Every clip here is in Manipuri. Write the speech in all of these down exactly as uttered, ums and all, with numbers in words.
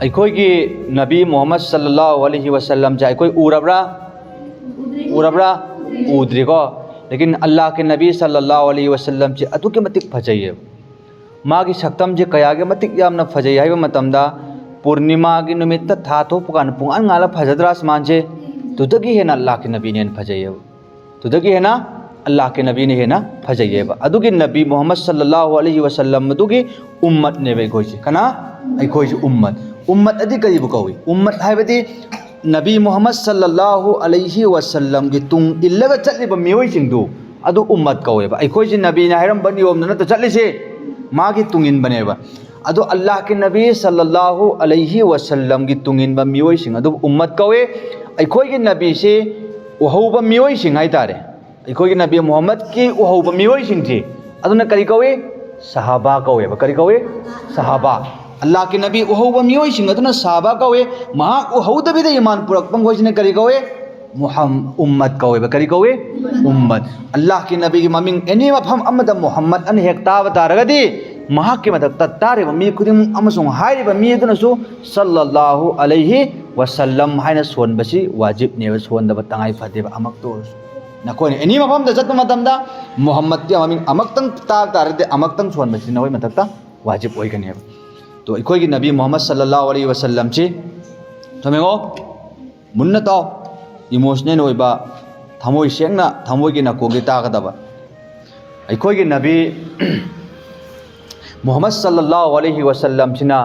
ꯑꯩꯈꯣꯏꯒꯤ ꯅꯕꯤ ꯃꯨꯍꯝꯃꯗ ꯁꯜꯂꯜꯂꯥꯍꯨ ꯑꯂꯩꯍꯤ ꯋꯥꯁꯜꯂꯝꯁꯦ ꯑꯩꯈꯣꯏ ꯎꯔꯕ꯭ꯔꯥ? ꯎꯔꯕ꯭ꯔꯥ? ꯎꯗ꯭ꯔꯤꯀꯣ꯫ ꯂꯦꯀꯤꯟ ꯑꯜꯂꯥꯍꯀꯤ ꯅꯕꯤ ꯁꯜꯂꯜꯂꯥꯍꯨ ꯑꯂꯩꯍꯤ ꯋꯥꯁꯜꯂꯝꯁꯦ ꯑꯗꯨꯛꯀꯤ ꯃꯇꯤꯛ ꯐꯖꯩꯌꯦꯕ꯫ ꯃꯥꯒꯤ ꯁꯛꯇꯝꯁꯦ ꯀꯌꯥꯒꯤ ꯃꯇꯤꯛ ꯌꯥꯝꯅ ꯐꯖꯩ ꯍꯥꯏꯕ ꯃꯇꯝꯗ, ꯄꯨꯔꯅꯤꯃꯥꯒꯤ ꯅꯨꯃꯤꯠꯇ ꯊꯥ ꯊꯣꯛꯄ ꯀꯥꯟꯗ ꯄꯨꯡꯉꯥꯟ ꯉꯥꯜꯂ ꯐꯖꯗ꯭ꯔꯥ ꯑꯁꯃꯥꯟꯁꯦ? ꯑꯗꯨꯗꯒꯤ ꯍꯦꯟꯅ ꯑꯜꯂꯥꯍꯀꯤ ꯅꯕꯤꯅ ꯍꯦꯟꯅ ꯐꯖꯩꯌꯦꯕ꯫ ꯑꯗꯨꯗꯒꯤ ꯍꯦꯟꯅ ꯑꯜꯂꯥꯍꯀꯤ ꯅꯕꯤꯅ ꯍꯦꯟꯅ ꯐꯖꯩꯌꯦꯕ꯫ ꯑꯗꯨꯒꯤ ꯅꯕꯤ ꯃꯨꯍꯝꯃꯗ ꯁꯜꯂꯜꯂꯥꯍꯨ ꯑꯂꯩꯍꯤ ꯋꯥꯁꯜꯂꯝ ꯑꯗꯨꯒꯤ ꯎꯝꯃꯠꯅꯦꯕ ꯑꯩꯈꯣꯏꯁꯦ꯫ ꯀꯅꯥ? ꯑꯩꯈꯣꯏꯁꯦ ꯎꯝꯃꯠ꯫ ꯎꯝꯃꯠ ꯑꯗꯤ ꯀꯔꯤꯕꯨ ꯀꯧꯏ? ꯎꯝꯃꯠ ꯍꯥꯏꯕꯗꯤ ꯅꯕꯤ ꯃꯨꯍꯝꯃꯗ ꯁꯜꯂꯜꯂꯥꯍꯨ ꯑꯂꯩꯍꯤ ꯋꯥꯁꯜꯂꯝꯒꯤ ꯇꯨꯡ ꯏꯜꯂꯒ ꯆꯠꯂꯤꯕ ꯃꯤꯑꯣꯏꯁꯤꯡꯗꯨ, ꯑꯗꯨ ꯎꯝꯃꯠ ꯀꯧꯋꯦꯕ꯫ ꯑꯩꯈꯣꯏꯁꯦ ꯅꯕꯤꯅ ꯍꯥꯏꯔꯝꯕ ꯅꯤꯌꯣꯝꯗ ꯅꯠꯇ ꯆꯠꯂꯤꯁꯦ, ꯃꯥꯒꯤ ꯇꯨꯡ ꯏꯟꯕꯅꯦꯕ꯫ ꯑꯗꯣ ꯑꯜꯂꯥꯍꯀꯤ ꯅꯕꯤ ꯁꯜꯂꯜꯂꯥꯍꯨ ꯑꯂꯩꯍꯤ ꯋꯥꯁꯜꯂꯝꯒꯤ ꯇꯨꯡ ꯏꯟꯕ ꯃꯤꯑꯣꯏꯁꯤꯡ ꯑꯗꯨꯕꯨ ꯎꯝꯃꯠ ꯀꯧꯋꯦ꯫ ꯑꯩꯈꯣꯏꯒꯤ ꯅꯕꯤꯁꯤ ꯎꯍꯧꯕ ꯃꯤꯑꯣꯏꯁꯤꯡ ꯍꯥꯏꯇꯥꯔꯦ꯫ ꯑꯩꯈꯣꯏꯒꯤ ꯅꯕꯤ ꯃꯨꯍꯝꯃꯗꯀꯤ ꯎꯍꯧꯕ ꯃꯤꯑꯣꯏꯁꯤꯡꯁꯤ, ꯑꯗꯨꯅ ꯀꯔꯤ ꯀꯧꯏ? ꯁꯍꯥꯕꯥ ꯀꯧꯋꯦꯕ꯫ ꯀꯔꯤ ꯀꯧꯏ? ꯁꯍꯥꯕꯥ꯫ ꯑꯜꯂꯥꯍꯀꯤ ꯅꯕꯤ ꯎꯍꯧꯕ ꯃꯤꯑꯣꯏꯁꯤꯡ ꯑꯗꯨꯅ ꯁꯍꯥꯕꯥ ꯀꯧꯏ꯫ ꯃꯍꯥꯛ ꯎꯍꯧꯗꯕꯤꯗ ꯏꯃꯥꯟ ꯄꯨꯔꯛꯄ ꯃꯈꯣꯏꯁꯤꯅ ꯀꯔꯤ ꯀꯧꯏ? ꯃꯨꯍꯝ-, ꯎꯝꯃꯠ ꯀꯧꯋꯦꯕ꯫ ꯀꯔꯤ ꯀꯧꯏ? ꯎꯝꯃꯠ꯫ ꯑꯜꯂꯥꯍꯀꯤ ꯅꯕꯤꯒꯤ ꯃꯃꯤꯡ ꯑꯦꯅꯤ ꯃꯐꯝ ꯑꯃꯗ ꯃꯨꯍꯝꯃꯗ ꯑꯅ ꯍꯦꯛ ꯇꯥꯕ ꯇꯥꯔꯒꯗꯤ, ꯃꯍꯥꯛꯀꯤ ꯃꯊꯛꯇ ꯇꯥꯔꯤꯕ ꯃꯤ ꯈꯨꯗꯤꯡꯃꯛ ꯑꯃꯁꯨꯡ ꯍꯥꯏꯔꯤꯕ ꯃꯤ ꯑꯗꯨꯅꯁꯨ ꯁꯜꯂꯜꯂꯥꯍꯨ ꯑꯂꯩꯍꯤ ꯋꯥꯁꯜꯂꯝ ꯍꯥꯏꯅ ꯁꯣꯟꯕꯁꯤ ꯋꯥꯖꯤꯕꯅꯦꯕ, ꯁꯣꯟꯗꯕ ꯇꯉꯥꯏ ꯐꯗꯦꯕ ꯑꯃꯛꯇ ꯑꯣꯏꯔꯁꯨ꯫ ꯅꯈꯣꯏꯅ ꯑꯦꯅꯤ ꯃꯐꯝꯗ ꯆꯠꯄ ꯃꯇꯝꯗ ꯃꯨꯍꯝꯃꯗꯀꯤ ꯃꯃꯤꯡ ꯑꯃꯛꯇꯪ ꯇꯥꯕ ꯇꯥꯔꯗꯤ, ꯑꯃꯛꯇꯪ ꯁꯣꯟꯕꯁꯤ ꯅꯈꯣꯏ ꯃꯊꯛꯇ ꯋꯥꯖꯤꯕ ꯑꯣꯏꯒꯅꯦꯕ꯫ ꯇꯣ, ꯑꯩꯈꯣꯏꯒꯤ ꯅꯕꯤ ꯃꯨꯍꯝꯃꯗ ꯁꯜꯂꯜꯂꯥꯍꯨ ꯑꯂꯩꯍꯤ ꯋꯥꯁꯜꯂꯝꯁꯤ, ꯊꯝꯃꯦꯉꯣ, ꯃꯨꯟꯅ ꯇꯥꯎ, ꯏꯃꯣꯁꯅꯦꯜ ꯑꯣꯏꯕ, ꯊꯃꯣꯏ ꯁꯦꯡꯅ, ꯊꯃꯣꯏꯒꯤ ꯅꯥꯀꯣꯡꯗꯒꯤ ꯇꯥꯒꯗꯕ꯫ ꯑꯩꯈꯣꯏꯒꯤ ꯅꯕꯤ ꯃꯨꯍꯝꯃꯗ ꯁꯜꯂꯜꯂꯥꯍꯨ ꯑꯂꯩꯍꯤ ꯋꯥꯁꯜꯂꯝꯁꯤꯅ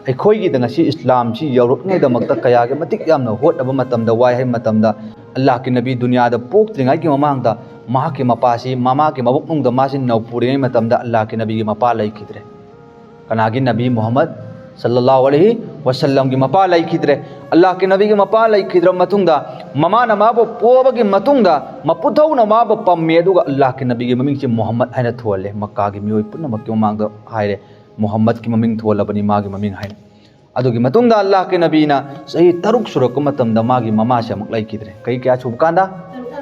ꯑꯩꯈꯣꯏꯒꯤꯗ ꯉꯁꯤ ꯏꯁꯂꯥꯝꯁꯤ ꯌꯧꯔꯛꯅꯉꯥꯏꯗꯃꯛꯇ ꯀꯌꯥꯒꯤ ꯃꯇꯤꯛ ꯌꯥꯝꯅ ꯍꯣꯠꯅꯕ ꯃꯇꯝꯗ, ꯋꯥꯏ ꯍꯥꯏꯕ ꯃꯇꯝꯗ, ꯑꯜꯂꯥꯍꯀꯤ ꯅꯕꯤ ꯗꯨꯅꯤꯌꯥꯗ ꯄꯣꯛꯇ꯭ꯔꯤꯉꯩꯒꯤ ꯃꯃꯥꯡꯗ ꯃꯍꯥꯛꯀꯤ ꯃꯄꯥꯁꯤ, ꯃꯃꯥꯒꯤ ꯃꯕꯨꯛꯅꯨꯡꯗ ꯃꯥꯁꯤ ꯅꯧꯄꯨꯔꯤꯉꯩ ꯃꯇꯝꯗ ꯑꯜꯂꯥꯍꯀꯤ ꯅꯕꯤꯒꯤ ꯃꯄꯥ ꯂꯩꯈꯤꯗ꯭ꯔꯦ꯫ ꯀꯅꯥꯒꯤ? ꯅꯕꯤ ꯃꯨꯍꯝꯃꯗ ꯁꯜꯂꯜꯂꯥꯍꯨ ꯑꯂꯩꯍꯤ ꯋꯥꯁꯜꯂꯝꯒꯤ ꯃꯄꯥ ꯂꯩꯈꯤꯗ꯭ꯔꯦ꯫ ꯑꯜꯂꯥꯍꯀꯤ ꯅꯕꯤꯒꯤ ꯃꯄꯥ ꯂꯩꯈꯤꯗ꯭ꯔꯕ ꯃꯇꯨꯡꯗ, ꯃꯃꯥꯅ ꯃꯥꯕꯨ ꯄꯣꯕꯒꯤ ꯃꯇꯨꯡꯗ, ꯃꯄꯨꯊꯧꯅ ꯃꯥꯕꯨ ꯄꯝꯃꯤ, ꯑꯗꯨꯒ ꯑꯜꯂꯥꯍꯀꯤ ꯅꯕꯤꯒꯤ ꯃꯃꯤꯡꯁꯤ ꯃꯨꯍꯝꯃꯗ ꯍꯥꯏꯅ ꯊꯣꯜꯂꯦ꯫ ꯃꯛꯀꯥꯒꯤ ꯃꯤꯑꯣꯏ ꯄꯨꯝꯅꯃꯛꯀꯤ ꯃꯃꯥꯡꯗ ꯍꯥꯏꯔꯦ, "ꯃꯨꯍꯝꯃꯗꯀꯤ ꯃꯃꯤꯡ ꯊꯣꯜꯂꯕꯅꯤ ꯃꯥꯒꯤ ꯃꯃꯤꯡ" ꯍꯥꯏꯅ꯫ ꯑꯗꯨꯒꯤ ꯃꯇꯨꯡꯗ ꯑꯜꯂꯥꯍꯀꯤ ꯅꯕꯤꯅ ꯆꯍꯤ ꯇꯔꯨꯛ ꯁꯨꯔꯛꯄ ꯃꯇꯝꯗ ꯃꯥꯒꯤ ꯃꯃꯥꯁꯦ ꯑꯃꯨꯛ ꯂꯩꯈꯤꯗ꯭ꯔꯦ꯫ ꯀꯩ ꯀꯌꯥ ꯁꯨꯕ ꯀꯥꯟꯗ?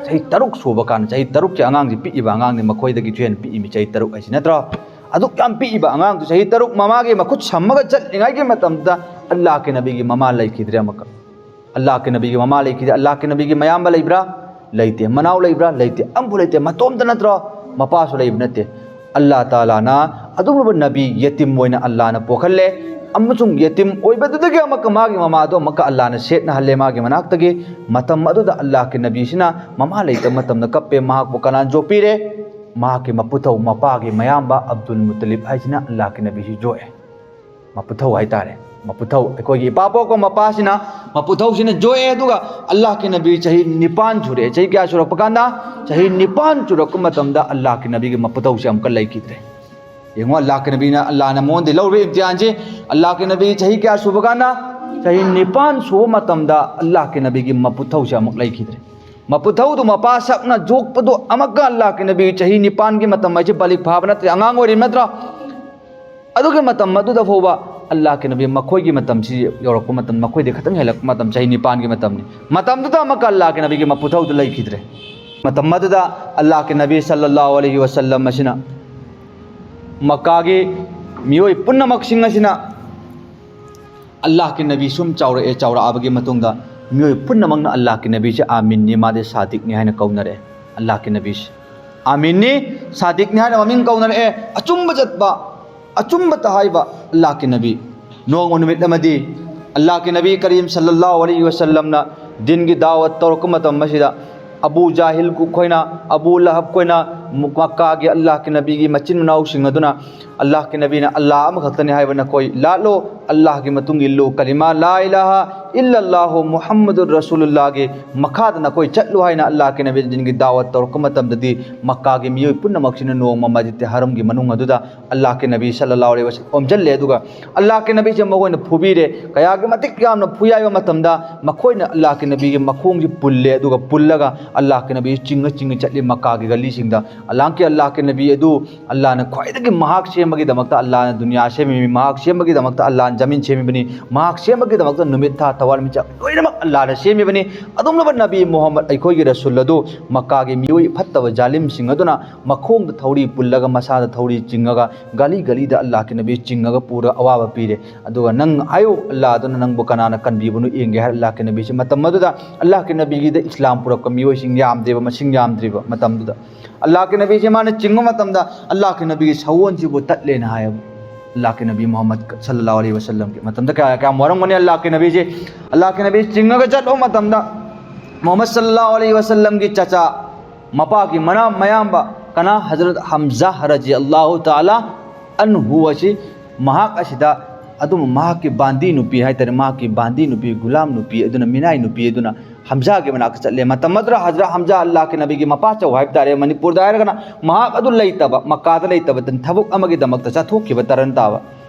ꯆꯍꯤ ꯇꯔꯨꯛ ꯁꯨꯕ ꯀꯥꯟꯗ꯫ ꯆꯍꯤ ꯇꯔꯨꯛꯁꯦ ꯑꯉꯥꯡꯁꯦ ꯄꯤꯛꯏꯕ ꯑꯉꯥꯡꯅꯤ, ꯃꯈꯣꯏꯗꯒꯤꯁꯨ ꯍꯦꯟꯅ ꯄꯤꯛꯏꯃꯤ, ꯆꯍꯤ ꯇꯔꯨꯛ ꯍꯥꯏꯁꯤ ꯅꯠꯇ꯭ꯔꯣ? ꯑꯗꯨꯛ ꯌꯥꯝ ꯄꯤꯛꯏꯕ ꯑꯉꯥꯡꯗꯨ ꯆꯍꯤ ꯇꯔꯨꯛ ꯃꯃꯥꯒꯤ ꯃꯈꯨꯠ ꯁꯝꯃꯒ ꯆꯠꯂꯤꯉꯩꯒꯤ ꯃꯇꯝꯗ ꯑꯜꯂꯥꯍꯀꯤ ꯅꯕꯤꯒꯤ ꯃꯃꯥ ꯂꯩꯈꯤꯗ꯭ꯔꯦ ꯑꯃꯨꯛꯀ꯫ ꯑꯜꯂꯥꯍꯀꯤ ꯅꯕꯤꯒꯤ ꯃꯃꯥ ꯂꯩꯈꯤꯗꯦ꯫ ꯑꯜꯂꯥꯍꯀꯤ ꯅꯕꯤꯒꯤ ꯃꯌꯥꯝꯕ ꯂꯩꯕ꯭ꯔꯥ? ꯂꯩꯇꯦ꯫ ꯃꯅꯥꯎ ꯂꯩꯕ꯭ꯔꯥ? ꯂꯩꯇꯦ꯫ ꯑꯝꯐꯥꯎ ꯂꯩꯇꯦ꯫ ꯃꯇꯣꯝꯇ ꯅꯠꯇ꯭ꯔꯣ? ꯃꯄꯥꯁꯨ ꯂꯩꯕ ꯅꯠꯇꯦ꯫ ꯑꯜꯂꯥꯍ ꯇꯥꯂꯥꯅ ꯑꯗꯨꯒꯨꯝꯂꯕ ꯅꯕꯤ ꯌꯦꯇꯤꯝ ꯑꯣꯏꯅ ꯑꯜꯂꯥꯍꯅ ꯄꯣꯛꯍꯜꯂꯦ꯫ ꯑꯃꯁꯨꯡ ꯌꯦꯇꯤꯝ ꯑꯣꯏꯕꯗꯨꯗꯒꯤ ꯑꯃꯨꯛꯀ ꯃꯥꯒꯤ ꯃꯃꯥꯗꯣ ꯑꯃꯨꯛꯀ ꯑꯜꯂꯥꯍꯅ ꯁꯦꯠꯅꯍꯜꯂꯦ ꯃꯥꯒꯤ ꯃꯅꯥꯛꯇꯒꯤ꯫ ꯃꯇꯝ ꯑꯗꯨꯗ ꯑꯜꯂꯥꯍꯀꯤ ꯅꯕꯤꯁꯤꯅ ꯃꯃꯥ ꯂꯩꯇꯕ ꯃꯇꯝꯗ ꯀꯞꯄꯦ꯫ ꯃꯍꯥꯛꯄꯨ ꯀꯅꯥꯅ ꯌꯣꯛꯄꯤꯔꯦ? ꯃꯍꯥꯛꯀꯤ ꯃꯄꯨꯊꯧ, ꯃꯄꯥꯒꯤ ꯃꯌꯥꯝꯕ ꯑꯕꯗꯨꯜ ꯃꯨꯇꯂꯤꯕ ꯍꯥꯏꯁꯤꯅ ꯑꯜꯂꯥꯍꯀꯤ ꯅꯕꯤꯁꯤ ꯌꯣꯛꯑꯦ꯫ ꯃꯄꯨꯊꯧ ꯍꯥꯏꯇꯥꯔꯦ꯫ ꯃꯄꯨꯊꯧ, ꯑꯩꯈꯣꯏꯒꯤ ꯏꯄꯥ ꯄꯣꯛꯄ ꯃꯄꯥꯁꯤꯅ, ꯃꯄꯨꯊꯧꯁꯤꯅ ꯌꯣꯛꯑꯦ꯫ ꯑꯗꯨꯒ ꯑꯜꯂꯥꯍꯀꯤ ꯅꯕꯤ ꯆꯍꯤ ꯅꯤꯄꯥꯟ ꯁꯨꯔꯛꯑꯦ꯫ ꯆꯍꯤ ꯀꯌꯥ ꯁꯨꯔꯛꯄ ꯀꯥꯟꯗ? ꯆꯍꯤ ꯅꯤꯄꯥꯟ ꯁꯨꯔꯛꯄ ꯃꯇꯝꯗ ꯑꯜꯂꯥꯍꯀꯤ ꯅꯕꯤꯒꯤ ꯃꯄꯨꯊꯧꯁꯦ ꯑꯃꯨꯛꯀ ꯂꯩꯈꯤꯗ꯭ꯔꯦ꯫ ꯌꯦꯡꯉꯣ, ꯑꯜꯂꯥꯍꯀꯤ ꯅꯕꯤꯅ, ꯑꯜꯂꯥꯍꯅ ꯃꯉꯣꯟꯗ ꯂꯧꯔꯤꯕ ꯏꯝꯇꯤꯍꯥꯟꯁꯦ꯫ ꯑꯜꯂꯥꯍꯀꯤ ꯅꯕꯤ ꯆꯍꯤ ꯀꯌꯥ ꯁꯨꯕ ꯀꯥꯟꯗ? ꯆꯍꯤ ꯅꯤꯄꯥꯟ ꯁꯨꯕ ꯃꯇꯝꯗ ꯑꯜꯂꯥꯍꯀꯤ ꯅꯕꯤꯒꯤ ꯃꯄꯨꯊꯧꯁꯦ ꯑꯃꯨꯛ ꯂꯩꯈꯤꯗ꯭ꯔꯦ꯫ ꯃꯄꯨꯊꯧꯗꯨ ꯃꯄꯥ ꯁꯛꯅ ꯌꯣꯛꯄꯗꯨ ꯑꯃꯨꯛꯀ ꯑꯜꯂꯥꯍꯀꯤ ꯅꯕꯤ ꯆꯍꯤ ꯅꯤꯄꯥꯟꯒꯤ ꯃꯇꯝ ꯍꯥꯏꯁꯦ ꯕꯥꯂꯤꯒ ꯐꯥꯕ ꯅꯠꯇ꯭ꯔꯦ, ꯑꯉꯥꯡ ꯑꯣꯏꯔꯤ ꯅꯠꯇ꯭ꯔꯥ? ꯑꯗꯨꯒꯤ ꯃꯇꯝ ꯑꯗꯨꯗ ꯐꯥꯎꯕ ꯑꯜꯂꯥꯍꯀꯤ ꯅꯕꯤ ꯃꯈꯣꯏꯒꯤ ꯃꯇꯝꯁꯤ ꯌꯧꯔꯛꯄ ꯃꯇꯝ, ꯃꯈꯣꯏꯗꯤ ꯈꯤꯇꯪ ꯍꯦꯜꯂꯛꯄ ꯃꯇꯝ, ꯆꯍꯤ ꯅꯤꯄꯥꯟꯒꯤ ꯃꯇꯝꯅꯤ꯫ ꯃꯇꯝꯗꯨꯗ ꯑꯃꯨꯛꯀ ꯑꯜꯂꯥꯍꯀꯤ ꯅꯕꯤꯒꯤ ꯃꯄꯨꯊꯧꯗꯨ ꯂꯩꯈꯤꯗ꯭ꯔꯦ꯫ ꯃꯇꯝ ꯑꯗꯨꯗ ꯑꯜꯂꯥꯍꯀꯤ ꯅꯕꯤ ꯁꯜꯂꯜꯂꯥꯍꯨ ꯑꯂꯩꯍꯤ ꯋꯁꯜꯂꯝ ꯑꯁꯤꯅ ꯃꯛꯀꯥꯒꯤ ꯃꯤꯑꯣꯏ ꯄꯨꯝꯅꯃꯛꯁꯤꯡ ꯑꯁꯤꯅ ꯑꯜꯂꯥꯍꯀꯤ ꯅꯕꯤ ꯁꯨꯝ ꯆꯥꯎꯔꯛꯑꯦ, ꯆꯥꯎꯔꯛꯑꯕꯒꯤ ꯃꯇꯨꯡꯗ ꯃꯤꯑꯣꯏ ꯄꯨꯝꯅꯃꯛꯅ ꯑꯜꯂꯥꯍꯀꯤ ꯅꯕꯤꯁꯦ ꯑꯥꯃꯤꯟꯅꯤ, ꯃꯥꯗꯤ ꯁꯥꯗꯤꯛꯅꯤ ꯍꯥꯏꯅ ꯀꯧꯅꯔꯛꯑꯦ꯫ ꯑꯜꯂꯥꯍꯀꯤ ꯅꯕꯤꯁꯦ ꯑꯥꯃꯤꯟꯅꯤ, ꯁꯥꯗꯤꯛꯅꯤ ꯍꯥꯏꯅ ꯃꯃꯤꯡ ꯀꯧꯅꯔꯛꯑꯦ꯫ ꯑꯆꯨꯝꯕ ꯆꯠꯄ, ꯑꯆꯨꯝꯕꯇ ꯍꯥꯏꯕ ꯑꯜꯂꯥꯍꯀꯤ ꯅꯕꯤ꯫ ꯅꯣꯡꯃ ꯅꯨꯃꯤꯠ ꯑꯃꯗꯤ ꯑꯜꯂꯥꯍꯀꯤ ꯅꯕꯤ ꯀꯔꯤꯝ ꯁꯜꯂꯜꯂꯥꯍꯨ ꯑꯂꯩꯍꯤ ꯋꯁꯜꯂꯝꯅ ꯗꯤꯟꯒꯤ ꯗꯥꯋꯠ ꯇꯧꯔꯛꯄ ꯃꯇꯝ ꯑꯁꯤꯗ ꯑꯕꯨ ꯖꯥꯍꯤꯜ ꯈꯣꯏꯅ, ꯑꯕꯨ ꯂꯍꯕ ꯈꯣꯏꯅ ꯃꯛꯀꯥꯒꯤ ꯑꯜꯂꯥꯍꯀꯤ ꯅꯕꯤꯒꯤ ꯃꯆꯤꯟ ꯃꯅꯥꯎꯁꯤꯡ ꯑꯗꯨꯅ ꯑꯜꯂꯥꯍꯀꯤ ꯅꯕꯤꯅ ꯑꯜꯂꯥꯍ ꯑꯃꯈꯛꯇꯅꯤ ꯍꯥꯏꯕ ꯅꯈꯣꯏ ꯂꯥꯠꯂꯨ, ꯑꯜꯂꯥꯍꯀꯤ ꯃꯇꯨꯡ ꯏꯜꯂꯨ, ꯀꯂꯤꯃꯥ ꯂꯥ ꯏꯂꯥꯍ ꯏꯜꯂꯜꯂꯥꯍꯨ ꯃꯨꯍꯝꯃꯗꯨꯔ ꯔꯁꯨꯂꯨꯜꯂꯥꯍꯒꯤ ꯃꯈꯥꯗ ꯅꯈꯣꯏ ꯆꯠꯂꯨ ꯍꯥꯏꯅ ꯑꯜꯂꯥꯍꯀꯤ ꯅꯕꯤ ꯗꯤꯟꯒꯤ ꯗꯥꯋꯠ ꯇꯧꯔꯛꯄ ꯃꯇꯝꯗꯗꯤ ꯃꯛꯀꯥꯒꯤ ꯃꯤꯑꯣꯏ ꯄꯨꯝꯅꯃꯛꯁꯤꯅ ꯅꯣꯡꯃ ꯃꯁꯖꯤꯗ ꯍꯔꯝꯒꯤ ꯃꯅꯨꯡ ꯑꯗꯨꯗ ꯑꯜꯂꯥꯍꯀꯤ ꯅꯕꯤ ꯁꯜꯂꯜꯂꯥꯍꯨ ꯑꯂꯩꯍꯤ ꯋꯁꯜꯂꯝ ꯑꯣꯝꯁꯤꯜꯂꯦ꯫ ꯑꯗꯨꯒ ꯑꯜꯂꯥꯍꯀꯤ ꯅꯕꯤꯁꯦ ꯃꯈꯣꯏꯅ ꯐꯨꯕꯤꯔꯦ꯫ ꯀꯌꯥꯒꯤ ꯃꯇꯤꯛ ꯌꯥꯝꯅ ꯐꯨꯌꯥꯏꯕ ꯃꯇꯝꯗ ꯃꯈꯣꯏꯅ ꯑꯜꯂꯥꯍꯀꯤ ꯅꯕꯤꯒꯤ ꯃꯈꯣꯡꯁꯤ ꯄꯨꯜꯂꯦ꯫ ꯑꯗꯨꯒ ꯄꯨꯜꯂꯒ ꯑꯜꯂꯥꯍꯀꯤ ꯅꯕꯤ ꯆꯤꯡꯉ ꯆꯤꯡꯉ ꯆꯠꯂꯤ ꯃꯛꯀꯥꯒꯤ ꯒꯂꯤꯁꯤꯡꯗ꯫ ꯑꯜꯂꯥꯍꯀꯤ, ꯑꯜꯂꯥꯍꯀꯤ ꯅꯕꯤ ꯑꯗꯨ ꯑꯜꯂꯥꯍꯅ ꯈ꯭ꯋꯥꯏꯗꯒꯤ ꯃꯍꯥꯛ ꯁꯦꯝꯕꯒꯤꯗꯃꯛꯇ, ꯑꯜꯂꯥꯍꯅ ꯗꯨꯅꯤꯌꯥ ꯁꯦꯝꯃꯤ, ꯃꯍꯥꯛ ꯁꯦꯝꯕꯒꯤꯗꯃꯛꯇ ꯑꯜꯂꯥꯍꯅ ꯖꯃꯤꯟ ꯁꯦꯝꯃꯤꯕꯅꯤ꯫ ꯃꯍꯥꯛ ꯁꯦꯝꯕꯒꯤꯗꯃꯛꯇ ꯅꯨꯃꯤꯠ, ꯊꯥ, ꯊꯋꯥꯟꯃꯤꯆꯥꯛ ꯂꯣꯏꯅꯃꯛ ꯑꯜꯂꯥꯍꯅ ꯁꯦꯝꯃꯤꯕꯅꯤ꯫ ꯑꯗꯨꯒꯨꯝꯂꯕ ꯅꯕꯤ ꯃꯨꯍꯝꯃꯗ, ꯑꯩꯈꯣꯏꯒꯤ ꯔꯁꯨꯜ ꯑꯗꯨ ꯃꯛꯀꯥꯒꯤ ꯃꯤꯑꯣꯏ ꯐꯠꯇꯕ ꯖꯥꯂꯤꯝꯁꯤꯡ ꯑꯗꯨꯅ ꯃꯈꯣꯡꯗ ꯊꯧꯔꯤ ꯄꯨꯜꯂꯒ, ꯃꯁꯥꯗ ꯊꯧꯔꯤ ꯆꯤꯡꯉꯒ, ꯒꯂꯤ ꯒꯂꯤꯗ ꯑꯜꯂꯥꯍꯀꯤ ꯅꯕꯤ ꯆꯤꯡꯉꯒ ꯄꯨꯔꯒ ꯑꯋꯥꯕ ꯄꯤꯔꯦ꯫ ꯑꯗꯨꯒ ꯅꯪ ꯍꯥꯏꯌꯨ, ꯑꯜꯂꯥꯍ ꯑꯗꯨꯅ ꯅꯪꯕꯨ ꯀꯅꯥꯅ ꯀꯟꯕꯤꯕꯅꯣ ꯌꯦꯡꯒꯦ ꯍꯥꯏꯔ ꯑꯜꯂꯥꯍꯀꯤ ꯅꯕꯤꯁꯦ꯫ ꯃꯇꯝ ꯑꯗꯨꯗ ꯑꯜꯂꯥꯍꯀꯤ ꯅꯕꯤꯒꯤꯗ ꯏꯁꯂꯥꯝ ꯄꯨꯔꯛꯄ ꯃꯤꯑꯣꯏꯁꯤꯡ ꯌꯥꯝꯗꯦꯕ, ꯃꯁꯤꯡ ꯌꯥꯝꯗ꯭ꯔꯤꯕ ꯃꯇꯝꯗꯨꯗ꯫ ꯑꯜꯂꯥꯍꯀꯤ ꯅꯕꯤꯁꯦ ꯃꯥꯅ ꯆꯤꯡꯕ ꯃꯇꯝꯗ ꯑꯜꯂꯥꯍꯀꯤ ꯅꯕꯤꯒꯤ ꯁꯒꯣꯜꯁꯤꯕꯨ ꯇꯠꯂꯦꯅ ꯍꯥꯏꯌꯦꯕ꯫ ꯑꯜꯂꯥꯍꯀꯤ ꯅꯕꯤ ꯃꯨꯍꯝꯃꯗ ꯁꯜꯂꯜꯂꯥꯍꯨ ꯑꯂꯩꯍꯤ ꯋꯥꯁꯜꯂꯝꯒꯤ ꯃꯇꯝꯗ ꯀꯌꯥ, ꯀꯌꯥꯝ ꯋꯥꯔꯝꯒꯅꯤ ꯑꯜꯂꯥꯍꯀꯤ ꯅꯕꯤꯁꯦ꯫ ꯑꯜꯂꯥꯍꯀꯤ ꯅꯕꯤ ꯆꯤꯡꯉꯒ ꯆꯠꯂꯨꯕ ꯃꯇꯝꯗ ꯃꯨꯍꯝꯃꯗ ꯁꯜꯂꯜꯂꯥꯍꯨ ꯑꯂꯩꯍꯤ ꯋꯥꯁꯜꯂꯝꯒꯤ ꯆꯆꯥ, ꯃꯄꯥꯒꯤ ꯃꯅꯥ ꯃꯌꯥꯝꯕ ꯀꯅꯥ? ꯍꯖꯔꯠ ꯍꯝꯖꯥ ꯔꯖꯤꯌꯜꯂꯥꯍꯨ ꯇꯥꯂꯥ ꯑꯟꯍꯨ ꯑꯁꯤ, ꯃꯍꯥꯛ ꯑꯁꯤꯗ ꯑꯗꯨꯝ ꯃꯍꯥꯛꯀꯤ ꯕꯥꯟꯗꯤ ꯅꯨꯄꯤ ꯍꯥꯏꯇꯥꯔꯦ, ꯃꯍꯥꯛꯀꯤ ꯕꯥꯟꯗꯤ ꯅꯨꯄꯤ, ꯒꯨꯂꯥꯝ ꯅꯨꯄꯤ ꯑꯗꯨꯅ, ꯃꯤꯅꯥꯏ ꯅꯨꯄꯤ ꯑꯗꯨꯅ ꯍꯝꯖꯥꯒꯤ ꯃꯅꯥꯛꯇ ꯆꯠꯂꯦ꯫ ꯃꯇꯝ ꯑꯗꯨꯗ ꯍꯖꯔꯠ ꯍꯝꯖꯥ ꯑꯜꯂꯥꯍꯀꯤ ꯅꯕꯤꯒꯤ ꯃꯄꯥꯆꯧ ꯍꯥꯏꯕ ꯇꯥꯔꯦ, ꯃꯅꯤꯄꯨꯔꯗ ꯍꯥꯏꯔꯒꯅ, ꯃꯍꯥꯛ ꯑꯗꯨ ꯂꯩꯇꯕ, ꯃꯛꯀꯥꯗ ꯂꯩꯇꯕ, ꯊꯕꯛ ꯑꯃꯒꯤꯗꯃꯛꯇ ꯆꯠꯊꯣꯛꯈꯤꯕ ꯇꯔꯟ ꯇꯥꯕ꯫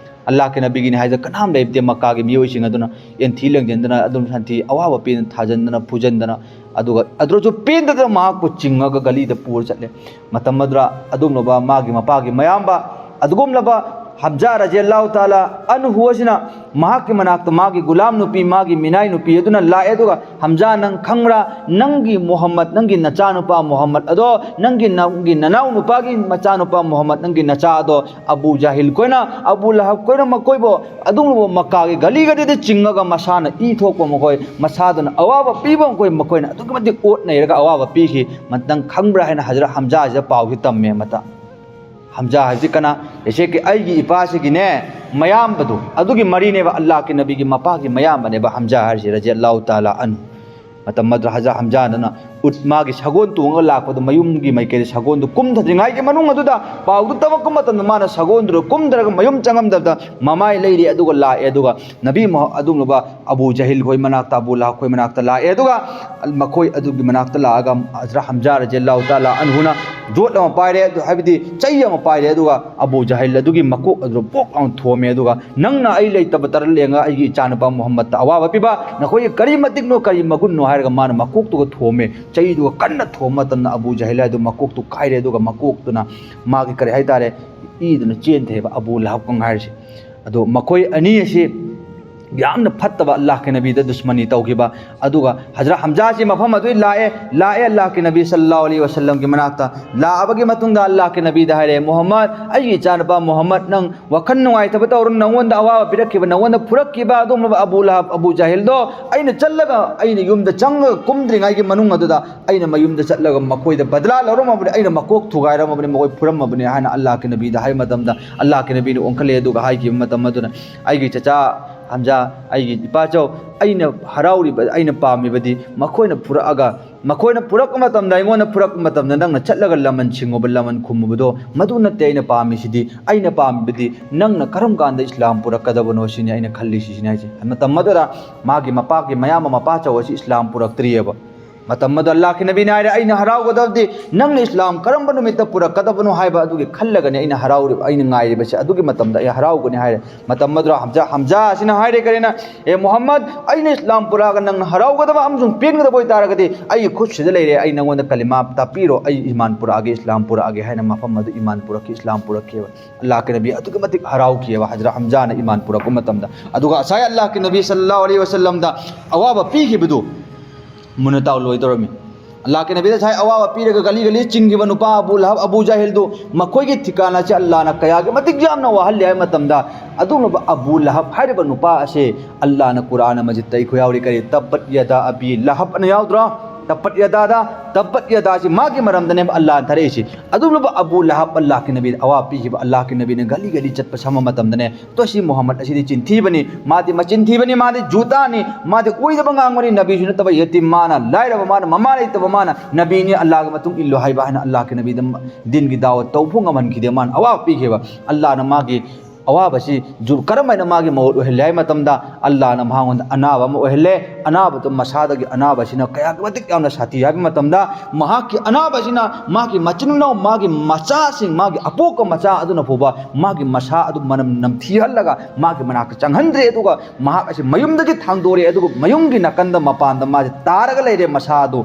ꯑꯜꯂꯥꯍꯀꯤ ꯅꯕꯤꯒꯤꯅꯤ ꯍꯥꯏꯗꯅ ꯀꯅꯥꯝ ꯂꯩꯇꯦ꯫ ꯃꯛꯀꯥꯒꯤ ꯃꯤꯑꯣꯏꯁꯤꯡ ꯑꯗꯨꯅ ꯌꯦꯟꯊꯤ ꯂꯦꯡꯖꯟꯗꯅ, ꯑꯗꯨꯝ ꯁꯟꯊꯤ ꯑꯋꯥꯕ ꯄꯤꯗꯅ ꯊꯥꯖꯟꯗꯅ, ꯑꯗꯨꯒ ꯑꯗꯨꯁꯨ ꯄꯦꯟꯗꯗꯅ ꯃꯍꯥꯛꯄꯨ ꯆꯤꯡꯉꯒ ꯒꯂꯤꯗ ꯄꯨꯔ ꯆꯠꯂꯦ꯫ ꯃꯇꯝ ꯑꯗꯨꯗ ꯑꯗꯨꯒꯨꯝꯂꯕ ꯃꯥꯒꯤ ꯃꯄꯥꯒꯤ ꯃꯌꯥꯝꯕ, ꯑꯗꯨꯒꯨꯝꯂꯕ ꯍꯝꯖꯥ ꯔꯖꯤꯌꯜꯂꯥꯍꯨ ꯇꯥꯂꯥ ꯑꯟꯍꯨ ꯑꯁꯤꯅ ꯃꯍꯥꯛꯀꯤ ꯃꯅꯥꯛꯇ ꯃꯥꯒꯤ ꯒꯨꯂꯥꯝ ꯅꯨꯄꯤ, ꯃꯥꯒꯤ ꯃꯤꯅꯥꯏ ꯅꯨꯄꯤ ꯑꯗꯨꯅ ꯂꯥꯛꯑꯦ, ꯑꯗꯨꯒ "ꯍꯝꯖꯥ, ꯅꯪ ꯈꯪꯕ꯭ꯔꯥ? ꯅꯪꯒꯤ ꯃꯨꯍꯝꯃꯗ, ꯅꯪꯒꯤ ꯅꯆꯥꯅꯨꯄꯥ ꯃꯨꯍꯝꯃꯗ ꯑꯗꯣ, ꯅꯪꯒꯤ, ꯅꯪꯒꯤ ꯅꯅꯥꯎ ꯅꯨꯄꯥꯒꯤ ꯃꯆꯥꯅꯨꯄꯥ ꯃꯨꯍꯝꯃꯗ, ꯅꯪꯒꯤ ꯅꯆꯥ ꯑꯗꯣ ꯑꯕꯨ ꯖꯥꯍꯤꯜ ꯈꯣꯏꯅ, ꯑꯕꯨ ꯂꯍꯕ ꯈꯣꯏꯅ ꯃꯈꯣꯏꯕꯨ ꯑꯗꯨꯒꯨꯝꯂꯕ ꯃꯛꯀꯥꯒꯤ ꯒꯂꯤ ꯒꯂꯤꯗ ꯆꯤꯡꯉꯒ ꯃꯁꯥꯅ ꯏ ꯊꯣꯛꯄ ꯃꯈꯣꯏ, ꯃꯁꯥꯗꯨꯅ ꯑꯋꯥꯕ ꯄꯤꯕ ꯃꯈꯣꯏ, ꯃꯈꯣꯏꯅ ꯑꯗꯨꯛꯀꯤ ꯃꯇꯤꯛ ꯑꯣꯠ ꯅꯩꯔꯒ ꯑꯋꯥꯕ ꯄꯤꯈꯤ꯫ ꯅꯪ ꯈꯪꯕ꯭ꯔꯥ?" ꯍꯥꯏꯅ ꯍꯖꯔꯠ ꯍꯝꯖꯥꯁꯤꯗ ꯄꯥꯎꯁꯤ ꯇꯝꯃꯦ꯫ ꯃꯇꯝ ꯍꯝꯖꯥ ꯍꯥꯏꯕꯁꯤ ꯀꯅꯥ? ꯏꯆꯦꯒꯤ, ꯑꯩꯒꯤ ꯏꯄꯥꯁꯤꯒꯤꯅꯦ, ꯃꯌꯥꯝꯕꯗꯣ, ꯑꯗꯨꯒꯤ ꯃꯔꯤꯅꯦꯕ, ꯑꯜꯂꯥꯍꯀꯤ ꯅꯕꯤꯒꯤ ꯃꯄꯥꯒꯤ ꯃꯌꯥꯝꯕꯅꯦꯕ ꯍꯝꯖꯥ ꯍꯥꯏꯔꯤꯁꯦ, ꯔꯖꯤꯌꯜꯂꯥꯍꯨ ꯇꯥꯂꯥ ꯑꯟꯍꯨ꯫ ꯃꯇꯝ ꯑꯗꯨꯗ ꯍꯖꯔꯠ ꯍꯝꯖꯥꯗꯨꯅ ꯎꯠ, ꯃꯥꯒꯤ ꯁꯒꯣꯜ ꯇꯣꯡꯉꯒ ꯂꯥꯛꯄꯗꯣ, ꯃꯌꯨꯝꯒꯤ ꯃꯥꯏꯀꯩꯗ ꯁꯒꯣꯜꯗꯨ ꯀꯨꯝꯊꯗ꯭ꯔꯤꯉꯩꯒꯤ ꯃꯅꯨꯡ ꯑꯗꯨꯗ ꯄꯥꯎꯗꯨ ꯇꯝꯃꯛꯄ ꯃꯇꯝꯗ ꯃꯥꯅ ꯁꯒꯣꯜꯗꯨꯗ ꯀꯨꯝꯊꯔꯒ ꯃꯌꯨꯝ ꯆꯪꯉꯝꯗꯕꯗ ꯃꯃꯥꯏ ꯂꯩꯔꯦ, ꯑꯗꯨꯒ ꯂꯥꯛꯑꯦ, ꯑꯗꯨꯒ ꯅꯕꯤ ꯃꯨꯍ-, ꯑꯗꯨꯒꯨꯝꯂꯕ ꯑꯕꯨ ꯖꯍꯤꯜ ꯈꯣꯏ ꯃꯅꯥꯛꯇ, ꯑꯕꯨ ꯂꯍꯕ ꯈꯣꯏ ꯃꯅꯥꯛꯇ ꯂꯥꯛꯑꯦ, ꯑꯗꯨꯒ ꯃꯈꯣꯏ ꯑꯗꯨꯒꯤ ꯃꯅꯥꯛꯇ ꯂꯥꯛꯑꯒ ꯍꯖꯔꯠ ꯍꯝꯖꯥ ꯔꯖꯤꯌꯜꯂꯥꯍꯨ ꯇꯥꯂꯥ ꯑꯟꯍꯨꯅ ꯌꯣꯠ ꯑꯃ ꯄꯥꯏꯔꯦ, ꯑꯗꯨ ꯍꯥꯏꯕꯗꯤ ꯆꯩ ꯑꯃ ꯄꯥꯏꯔꯦ, ꯑꯗꯨꯒ ꯑꯕꯨ ꯖꯍꯤꯜ ꯑꯗꯨꯒꯤ ꯃꯀꯣꯛ ꯑꯗꯨ ꯄꯣꯛ ꯂꯥꯎꯅ ꯊꯣꯝꯃꯦ, ꯑꯗꯨꯒ "ꯅꯪꯅ ꯑꯩ ꯂꯩꯇꯕ ꯇꯔꯟ ꯂꯦꯡꯉ ꯑꯩꯒꯤ ꯏꯆꯥꯅꯨꯄꯥ ꯃꯨꯍꯝꯃꯗꯇ ꯑꯋꯥꯕ ꯄꯤꯕ, ꯅꯈꯣꯏꯒꯤ ꯀꯔꯤ ꯃꯇꯤꯛꯅꯣ, ꯀꯔꯤ ꯃꯒꯨꯟꯅꯣ?" ꯍꯥꯏꯔꯒ ꯃꯥꯅ ꯃꯀꯣꯛꯇꯨꯒ ꯊꯣꯝꯃꯦ꯫ ꯆꯩꯗꯨꯒ ꯀꯟꯅ ꯊꯣꯝꯕ ꯃꯇꯝꯗ ꯑꯕꯨ ꯖꯍꯤꯜ ꯍꯥꯏꯗꯨ ꯃꯀꯣꯛꯇꯨ ꯀꯥꯏꯔꯦ, ꯑꯗꯨꯒ ꯃꯀꯣꯛꯇꯨꯅ ꯃꯥꯒꯤ ꯀꯔꯤ ꯍꯥꯏꯇꯥꯔꯦ, ꯏꯗꯨꯅ ꯆꯦꯟꯊꯩꯕ ꯑꯕꯨ ꯂꯍꯕ ꯀꯪ ꯍꯥꯏꯔꯤꯁꯦ꯫ ꯑꯗꯣ ꯃꯈꯣꯏ ꯑꯅꯤ ꯑꯁꯤ ꯌꯥꯝꯅ ꯐꯠꯇꯕ ꯑꯜꯂꯥꯍꯀꯤ ꯅꯕꯤꯗ ꯗꯨꯁꯃꯅꯤ ꯇꯧꯈꯤꯕ꯫ ꯑꯗꯨꯒ ꯍꯖꯔꯠ ꯍꯝꯖꯥꯁꯤ ꯃꯐꯝ ꯑꯗꯨꯗ ꯂꯥꯛꯑꯦ, ꯂꯥꯛꯑꯦ ꯑꯜꯂꯥꯍꯀꯤ ꯅꯕꯤ ꯁꯜꯂꯜꯂꯥꯍꯨ ꯑꯂꯩꯍꯤ ꯋꯁꯜꯂꯝꯒꯤ ꯃꯅꯥꯛꯇ꯫ ꯂꯥꯛꯑꯕꯒꯤ ꯃꯇꯨꯡꯗ ꯑꯜꯂꯥꯍꯀꯤ ꯅꯕꯤꯗ ꯍꯥꯏꯔꯦ, "ꯃꯨꯍꯝꯃꯗ, ꯑꯩꯒꯤ ꯏꯆꯥꯅꯨꯄꯥ ꯃꯨꯍꯝꯃꯗ, ꯅꯪ ꯋꯥꯈꯜ ꯅꯨꯡꯉꯥꯏꯇꯕ ꯇꯧꯔꯨꯅꯨ, ꯅꯪꯉꯣꯟꯗ ꯑꯋꯥꯕ ꯄꯤꯔꯛꯈꯤꯕ, ꯅꯪꯉꯣꯟꯗ ꯐꯨꯔꯛꯈꯤꯕ ꯑꯗꯨꯒꯨꯝꯂꯕ ꯑꯕꯨ ꯂꯍꯕ, ꯑꯕꯨ ꯖꯍꯤꯜꯗꯣ ꯑꯩꯅ ꯆꯠꯂꯒ, ꯑꯩꯅ ꯌꯨꯝꯗ ꯆꯪꯉꯒ ꯀꯨꯝꯗ꯭ꯔꯤꯉꯩꯒꯤ ꯃꯅꯨꯡ ꯑꯗꯨꯗ ꯑꯩꯅ ꯃꯌꯨꯝꯗ ꯆꯠꯂꯒ ꯃꯈꯣꯏꯗ ꯕꯗꯂꯥ ꯂꯧꯔꯝꯃꯕꯅꯤ, ꯑꯩꯅ ꯃꯀꯣꯛ ꯊꯨꯒꯥꯏꯔꯝꯃꯕꯅꯤ, ꯃꯈꯣꯏ ꯐꯨꯔꯝꯃꯕꯅꯤ" ꯍꯥꯏꯅ ꯑꯜꯂꯥꯍꯀꯤ ꯅꯕꯤꯗ ꯍꯥꯏꯕ ꯃꯇꯝꯗ, ꯑꯜꯂꯥꯍꯀꯤ ꯅꯕꯤꯅ ꯑꯣꯟꯈꯠꯂꯦ꯫ ꯑꯗꯨꯒ ꯍꯥꯏꯈꯤꯕ ꯃꯇꯝ ꯑꯗꯨꯅ, "ꯑꯩꯒꯤ ꯆꯆꯥ ꯍꯝꯖꯥ, ꯑꯩꯒꯤ ꯏꯄꯥꯆꯧ, ꯑꯩꯅ ꯍꯔꯥꯎꯔꯤꯕ, ꯑꯩꯅ ꯄꯥꯝꯃꯤꯕꯗꯤ ꯃꯈꯣꯏꯅ ꯐꯨꯔꯛꯑꯒ, ꯃꯈꯣꯏꯅ ꯐꯨꯔꯛꯄ ꯃꯇꯝꯗ, ꯑꯩꯉꯣꯟꯗ ꯐꯨꯔꯛꯄ ꯃꯇꯝꯗ ꯅꯪꯅ ꯆꯠꯂꯒ ꯂꯃꯟ ꯁꯤꯡꯉꯨꯕ, ꯂꯃꯟ ꯈꯨꯝꯃꯨꯕꯗꯣ, ꯃꯗꯨ ꯅꯠꯇꯦ ꯑꯩꯅ ꯄꯥꯝꯃꯤꯁꯤꯗꯤ꯫ ꯑꯩꯅ ꯄꯥꯝꯃꯤꯕꯗꯤ ꯅꯪꯅ ꯀꯔꯝ ꯀꯥꯟꯗ ꯏꯁꯂꯥꯝ ꯄꯨꯔꯛꯀꯗꯕꯅꯣ ꯁꯤꯅꯤ ꯑꯩꯅ ꯈꯜꯂꯤꯁꯤ", ꯁꯤꯅꯤ ꯍꯥꯏꯁꯦ꯫ ꯃꯇꯝ ꯑꯗꯨꯗ ꯃꯥꯒꯤ ꯃꯄꯥꯒꯤ ꯃꯌꯥꯝꯕ, ꯃꯄꯥꯆꯧ ꯑꯁꯤ ꯏꯁꯂꯥꯝ ꯄꯨꯔꯛꯇ꯭ꯔꯤꯑꯕ꯫ ꯃꯇꯝ ꯑꯗꯨꯗ ꯑꯜꯂꯥꯍꯀꯤ ꯅꯕꯤꯅ ꯍꯥꯏꯔꯦ, "ꯑꯩꯅ ꯍꯔꯥꯎꯒꯗꯕꯗꯤ ꯅꯪꯅ ꯏꯁꯂꯥꯝ ꯀꯔꯝꯕ ꯅꯨꯃꯤꯠꯇ ꯄꯨꯔꯛꯀꯗꯕꯅꯣ ꯍꯥꯏꯕ ꯑꯗꯨꯒꯤ ꯈꯜꯂꯒꯅꯤ ꯑꯩꯅ ꯍꯔꯥꯎꯔꯤꯕ, ꯑꯩꯅ ꯉꯥꯏꯔꯤꯕꯁꯦ, ꯑꯗꯨꯒꯤ ꯃꯇꯝꯗ ꯑꯩ ꯍꯔꯥꯎꯒꯅꯤ" ꯍꯥꯏꯔꯦ꯫ ꯃꯇꯝ ꯑꯗꯨꯗ ꯍꯝꯖꯥ, ꯍꯝꯖꯥ ꯑꯁꯤꯅ ꯍꯥꯏꯔꯦ ꯀꯔꯤꯅ, "ꯑꯦ ꯃꯨꯍꯝꯃꯗ, ꯑꯩꯅ ꯏꯁꯂꯥꯝ ꯄꯨꯔꯛꯑꯒ ꯅꯪꯅ ꯍꯔꯥꯎꯒꯗꯕ ꯑꯃꯁꯨꯡ ꯄꯦꯟꯒꯗꯕ ꯑꯣꯏꯇꯥꯔꯒꯗꯤ ꯑꯩꯒꯤ ꯈꯨꯠꯁꯤꯗ ꯂꯩꯔꯦ, ꯑꯩ ꯅꯪꯉꯣꯟꯗ ꯀꯂꯤꯃꯥ ꯇꯥꯛꯄꯤꯔꯣ, ꯑꯩ ꯏꯃꯥꯟ ꯄꯨꯔꯛꯑꯒꯦ, ꯏꯁꯂꯥꯝ ꯄꯨꯔꯛꯑꯒꯦ" ꯍꯥꯏꯅ ꯃꯐꯝ ꯑꯗꯨ ꯏꯃꯥꯟ ꯄꯨꯔꯛꯈꯤ, ꯏꯁꯂꯥꯝ ꯄꯨꯔꯛꯈꯤꯕ꯫ ꯑꯜꯂꯥꯍꯀꯤ ꯅꯕꯤ ꯑꯗꯨꯛꯀꯤ ꯃꯇꯤꯛ ꯍꯔꯥꯎꯈꯤꯑꯕ ꯍꯖꯔꯠ ꯍꯝꯖꯥꯅ ꯏꯃꯥꯟ ꯄꯨꯔꯛꯄ ꯃꯇꯝꯗ꯫ ꯑꯗꯨꯒ ꯉꯁꯥꯏ ꯑꯜꯂꯥꯍꯀꯤ ꯅꯕꯤ ꯁꯜꯂꯜꯂꯥꯍꯨ ꯑꯂꯩꯍꯤ ꯋꯁꯜꯂꯝꯗ ꯑꯋꯥꯕ ꯄꯤꯈꯤꯕꯗꯨ ꯃꯨꯟꯅ ꯇꯥꯎ ꯂꯣꯏꯗꯧꯔꯝꯃꯤ꯫ ꯑꯜꯂꯥꯍꯀꯤ ꯅꯕꯤꯗ ꯉꯁꯥꯏ ꯑꯋꯥꯕ ꯄꯤꯔꯒ ꯒꯂꯤ ꯒꯂꯤ ꯆꯤꯡꯈꯤꯕ ꯅꯨꯄꯥ ꯑꯕꯨ ꯂꯍꯕ, ꯑꯕꯨ ꯖꯍꯤꯜꯗꯨ, ꯃꯈꯣꯏꯒꯤ ꯊꯤꯀꯥꯅꯥꯁꯦ ꯑꯜꯂꯥꯍꯅ ꯀꯌꯥꯒꯤ ꯃꯇꯤꯛ ꯌꯥꯝꯅ ꯋꯥꯍꯜꯂꯤ ꯍꯥꯏꯕ ꯃꯇꯝꯗ, ꯑꯗꯨꯒꯨꯝꯂꯕ ꯑꯕꯨ ꯂꯍꯕ ꯍꯥꯏꯔꯤꯕ ꯅꯨꯄꯥ ꯑꯁꯦ ꯑꯜꯂꯥꯍꯅ ꯀꯨꯔꯥꯟ ꯃꯖꯤꯗꯇ ꯑꯩꯈꯣꯏ ꯌꯥꯎꯔꯤ, ꯀꯔꯤ, "ꯇꯕꯠ ꯌꯗꯥ ꯑꯕꯤ ꯂꯍꯕ" ꯑꯅ ꯌꯥꯎꯗ꯭ꯔꯣ? "ꯇꯕꯠ ꯌꯗꯥꯗ", "ꯇꯕꯠ ꯌꯗꯥꯁꯤ" ꯃꯥꯒꯤ ꯃꯔꯝꯗꯅꯦꯕ ꯑꯜꯂꯥꯍꯅ ꯊꯥꯔꯛꯏꯁꯤ꯫ ꯑꯗꯨꯒꯨꯝꯂꯕ ꯑꯕꯨ ꯂꯍꯕ ꯑꯜꯂꯥꯍꯀꯤ ꯅꯕꯤꯗ ꯑꯋꯥꯕ ꯄꯤꯈꯤꯕ, ꯑꯜꯂꯥꯍꯀꯤ ꯅꯕꯤꯅ ꯒꯂꯤ ꯒꯂꯤ ꯆꯠꯄ ꯁꯝꯕ ꯃꯇꯝꯗꯅꯦ, "ꯇꯣ, ꯁꯤ ꯃꯨꯍꯝꯃꯗ ꯑꯁꯤꯗꯤ ꯆꯤꯟꯊꯤꯕꯅꯤ, ꯃꯥꯗꯤ ꯃꯆꯤꯟ ꯊꯤꯕꯅꯤ, ꯃꯥꯗꯤ ꯖꯨꯇꯥꯅꯤ, ꯃꯥꯗꯤ ꯑꯣꯏꯗꯕ ꯉꯥꯡꯕꯅꯤ, ꯅꯕꯤꯁꯨ ꯅꯠꯇꯕ ꯌꯦꯇꯤꯝ ꯃꯥꯅ, ꯂꯥꯏꯔꯕ ꯃꯥꯅ, ꯃꯃꯥ ꯂꯩꯇꯕ ꯃꯥꯅ, ꯅꯕꯤꯅꯤ, ꯑꯜꯂꯥꯍꯒꯤ ꯃꯇꯨꯡ ꯏꯜꯂꯨ" ꯍꯥꯏꯕ ꯍꯥꯏꯅ ꯑꯜꯂꯥꯍꯀꯤ ꯅꯕꯤꯗ ꯗꯤꯟꯒꯤ ꯗꯥꯋꯠ ꯇꯧꯕ ꯉꯝꯍꯟꯈꯤꯗꯦ꯫ ꯃꯥꯅ ꯑꯋꯥꯕ ꯄꯤꯈꯤꯕ, ꯑꯜꯂꯥꯍꯅ ꯃꯥꯒꯤ ꯑꯋꯥꯕꯁꯤ ꯖꯨ-, ꯀꯔꯝ ꯍꯥꯏꯅ ꯃꯥꯒꯤ ꯃꯍꯨꯠ ꯑꯣꯏꯍꯜꯂꯦ ꯍꯥꯏꯕ ꯃꯇꯝꯗ, ꯑꯜꯂꯥꯍꯅ ꯃꯉꯣꯟꯗ ꯑꯅꯥꯕ ꯑꯃ ꯑꯣꯏꯍꯜꯂꯦ꯫ ꯑꯅꯥꯕꯗꯨ ꯃꯁꯥꯗꯒꯤ ꯑꯅꯥꯕꯁꯤꯅ ꯀꯌꯥꯒꯤ ꯃꯇꯤꯛ ꯌꯥꯝꯅ ꯁꯥꯊꯤ ꯍꯥꯏꯕ ꯃꯇꯝꯗ, ꯃꯍꯥꯛꯀꯤ ꯑꯅꯥꯕꯁꯤꯅ ꯃꯥꯒꯤ ꯃꯆꯤꯟ ꯃꯅꯥꯎ, ꯃꯥꯒꯤ ꯃꯆꯥꯁꯤꯡ, ꯃꯥꯒꯤ ꯑꯄꯣꯛꯄ ꯃꯆꯥ ꯑꯗꯨꯅ ꯐꯥꯎꯕ ꯃꯥꯒꯤ ꯃꯁꯥ ꯑꯗꯨ ꯃꯅꯝ ꯅꯝꯊꯤꯍꯜꯂꯒ ꯃꯥꯒꯤ ꯃꯅꯥꯛꯇ ꯆꯪꯍꯟꯗ꯭ꯔꯦ꯫ ꯑꯗꯨꯒ ꯃꯍꯥꯛ ꯑꯁꯤ ꯃꯌꯨꯝꯗꯒꯤ ꯊꯥꯡꯗꯣꯔꯛꯑꯦ꯫ ꯑꯗꯨꯒ ꯃꯌꯨꯝꯒꯤ ꯅꯥꯀꯟꯗ ꯃꯄꯥꯟꯗ ꯃꯥꯁꯦ ꯇꯥꯔꯒ ꯂꯩꯔꯦ, ꯃꯁꯥ ꯑꯗꯨ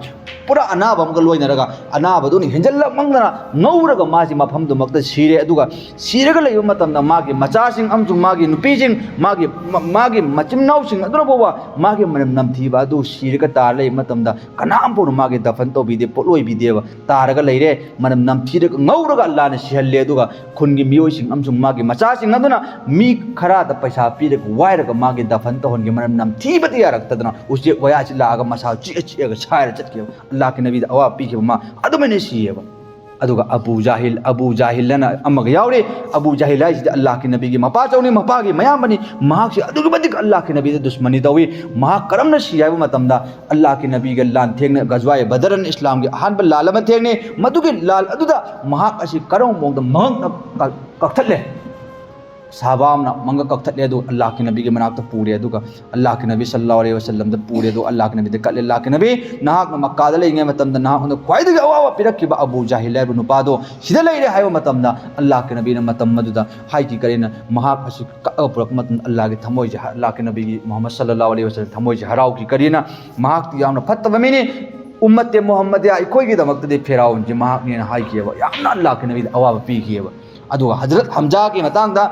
ꯄꯨꯔꯥ ꯑꯅꯥꯕ ꯑꯃꯒ ꯂꯣꯏꯅꯔꯒ, ꯑꯅꯥꯕꯗꯨꯅ ꯍꯦꯟꯖꯜꯂꯛꯃꯟꯗꯅ ꯉꯧꯔꯒ ꯃꯥꯁꯤ ꯃꯐꯝꯗꯨꯃꯛꯇ ꯁꯤꯔꯦ꯫ ꯑꯗꯨꯒ ꯁꯤꯔꯒ ꯂꯩꯕ ꯃꯇꯝꯗ ꯃꯥꯒꯤ ꯃꯆꯥꯁꯤꯡ ꯑꯃꯁꯨꯡ ꯃꯥꯒꯤ ꯅꯨꯄꯤꯁꯤꯡ, ꯃꯥꯒꯤ, ꯃ-, ꯃꯥꯒꯤ ꯃꯆꯤꯟ ꯃꯅꯥꯎꯁꯤꯡ ꯑꯗꯨꯅ ꯐꯥꯎꯕ ꯃꯥꯒꯤ ꯃꯅꯝ ꯅꯝꯊꯤꯕ ꯑꯗꯨ ꯁꯤꯔꯒ ꯇꯥꯔ ꯂꯩꯕ ꯃꯇꯝꯗ ꯀꯅꯥꯝ ꯐꯥꯎꯅ ꯃꯥꯒꯤ ꯗꯐꯟ ꯇꯧꯕꯤꯗꯦ, ꯄꯣꯠꯂꯣꯏꯕꯤꯗꯦꯕ꯫ ꯇꯥꯔꯒ ꯂꯩꯔꯦ, ꯃꯅꯝ ꯅꯝꯊꯤꯔꯒ ꯉꯧꯔꯒ ꯑꯜꯂꯥꯅ ꯁꯤꯍꯜꯂꯦ꯫ ꯑꯗꯨꯒ ꯈꯨꯟꯒꯤ ꯃꯤꯑꯣꯏꯁꯤꯡ ꯑꯃꯁꯨꯡ ꯃꯥꯒꯤ ꯃꯆꯥꯁꯤꯡ ꯑꯗꯨꯅ ꯃꯤ ꯈꯔꯗ ꯄꯩꯁꯥ ꯄꯤꯔꯒ ꯋꯥꯏꯔꯒ ꯃꯥꯒꯤ ꯗꯐꯟ ꯇꯧꯍꯟꯒꯦ꯫ ꯃꯅꯝ ꯅꯝꯊꯤꯕꯗꯤ ꯌꯥꯔꯛꯇꯗꯅ ꯎꯆꯦꯛ ꯋꯥꯌꯥꯁꯤ ꯂꯥꯛꯑꯒ ꯃꯁꯥ ꯆꯤꯛꯑ ꯆꯤꯛꯑꯒ ꯁꯥꯏꯔ ꯆꯠꯈꯤꯕ꯫ ꯑꯜꯂꯥꯍꯀꯤ ꯅꯕꯤꯗ ꯑꯋꯥꯕ ꯄꯤꯈꯤꯕ ꯃꯥ ꯑꯗꯨꯃꯥꯏꯅ ꯁꯤꯌꯦꯕ꯫ ꯑꯗꯨꯒ ꯑꯕꯨ ꯖꯥꯍꯤꯜ, ꯑꯕꯨ ꯖꯥꯍꯤꯜ ꯑꯅ ꯑꯃꯒ ꯌꯥꯎꯔꯤ꯫ ꯑꯕꯨ ꯖꯥꯍꯤꯜ ꯍꯥꯏꯁꯤꯗꯤ ꯑꯜꯂꯥꯍꯀꯤ ꯅꯕꯤꯒꯤ ꯃꯄꯥꯆꯧꯅꯤ, ꯃꯄꯥꯒꯤ ꯃꯌꯥꯝꯕꯅꯤ꯫ ꯃꯍꯥꯛꯁꯤ ꯑꯗꯨꯛꯀꯤ ꯃꯇꯤꯛ ꯑꯜꯂꯥꯍꯀꯤ ꯅꯕꯤꯗ ꯗꯨꯁꯃꯅꯤ ꯇꯧꯏ꯫ ꯃꯍꯥꯛ ꯀꯔꯝꯅ ꯁꯤ ꯍꯥꯏꯕ ꯃꯇꯝꯗ, ꯑꯜꯂꯥꯍꯀꯤ ꯅꯕꯤꯒ ꯂꯥꯟ ꯊꯦꯡꯅ, ꯒꯖꯋꯥꯏ ꯕꯗꯔꯅ ꯏꯁꯂꯥꯝꯒꯤ ꯑꯍꯥꯟꯕ ꯂꯥꯟ ꯑꯃ ꯊꯦꯡꯅꯩ꯫ ꯃꯗꯨꯒꯤ ꯂꯥꯟ ꯑꯗꯨꯗ ꯃꯍꯥꯛ ꯑꯁꯤ ꯀꯔꯝꯕ ꯃꯑꯣꯡꯗ ꯃꯉꯛꯅ ꯀꯛ-, ꯀꯛꯊꯠꯂꯦ꯫ ꯁꯍꯥꯕꯥ ꯑꯃꯅ ꯃꯪꯒ ꯀꯛꯊꯠꯂꯦ, ꯑꯗꯨꯒ ꯑꯜꯂꯥꯍꯀꯤ ꯅꯕꯤꯒꯤ ꯃꯅꯥꯛꯇ ꯄꯨꯔꯦ, ꯑꯗꯨꯒ ꯑꯜꯂꯥꯍꯀꯤ ꯅꯕꯤ ꯁꯜꯂꯜꯂꯥꯍꯨ ꯑꯂꯩꯍꯤ ꯋꯁꯜꯂꯝꯗ ꯄꯨꯔꯦ, ꯑꯗꯨꯒ ꯑꯜꯂꯥꯍꯀꯤ ꯅꯕꯤꯗ ꯀꯠꯂꯦ, "ꯑꯜꯂꯥꯍꯀꯤ ꯅꯕꯤ, ꯅꯍꯥꯛꯅ ꯃꯛꯀꯥꯗ ꯂꯩꯔꯤꯉꯩ ꯃꯇꯝꯗ ꯅꯍꯥꯛꯉꯣꯟꯗ ꯈ꯭ꯋꯥꯏꯗꯒꯤ ꯑꯋꯥꯕ ꯄꯤꯔꯛꯈꯤꯕ ꯑꯕꯨ ꯖꯥꯍꯤꯜ ꯍꯥꯏꯕ ꯅꯨꯄꯥꯗꯣ ꯁꯤꯗ ꯂꯩꯔꯦ" ꯍꯥꯏꯕ ꯃꯇꯝꯗ, ꯑꯜꯂꯥꯍꯀꯤ ꯅꯕꯤꯅ ꯃꯇꯝ ꯑꯗꯨꯗ ꯍꯥꯏꯈꯤ, ꯀꯔꯤꯅ, ꯃꯍꯥꯛ ꯑꯁꯤ ꯀꯛꯑꯒ ꯄꯨꯔꯛꯄ ꯃꯇꯝꯗ ꯑꯜꯂꯥꯍꯀꯤ ꯊꯃꯣꯏꯁꯦ, ꯑꯜꯂꯥꯍꯀꯤ ꯅꯕꯤꯒꯤ ꯃꯨꯍꯝꯃꯗ ꯁꯜꯂꯜꯂꯥꯍꯨ ꯑꯂꯩꯍꯤ ꯋꯁꯜꯂꯝ ꯊꯃꯣꯏꯁꯦ ꯍꯔꯥꯎꯈꯤ꯫ ꯀꯔꯤꯅ, ꯃꯍꯥꯛꯇꯤ ꯌꯥꯝꯅ ꯐꯠꯇꯕ ꯃꯤꯅꯤ, ꯎꯝꯃꯠꯇꯦ ꯃꯨꯍꯝꯃꯗꯤꯌꯥ, ꯑꯩꯈꯣꯏꯒꯤꯗꯃꯛꯇꯗꯤ ꯐꯤꯔꯥꯎꯟꯁꯦ ꯃꯍꯥꯛꯅꯦꯅ ꯍꯥꯏꯈꯤꯑꯕ, ꯌꯥꯝꯅ ꯑꯜꯂꯥꯍꯀꯤ ꯅꯕꯤꯗ ꯑꯋꯥꯕ ꯄꯤꯈꯤꯑꯕ꯫ ꯑꯗꯨꯒ ꯍꯖꯔꯠ ꯍꯝꯖꯥꯒꯤ ꯃꯇꯥꯡꯗ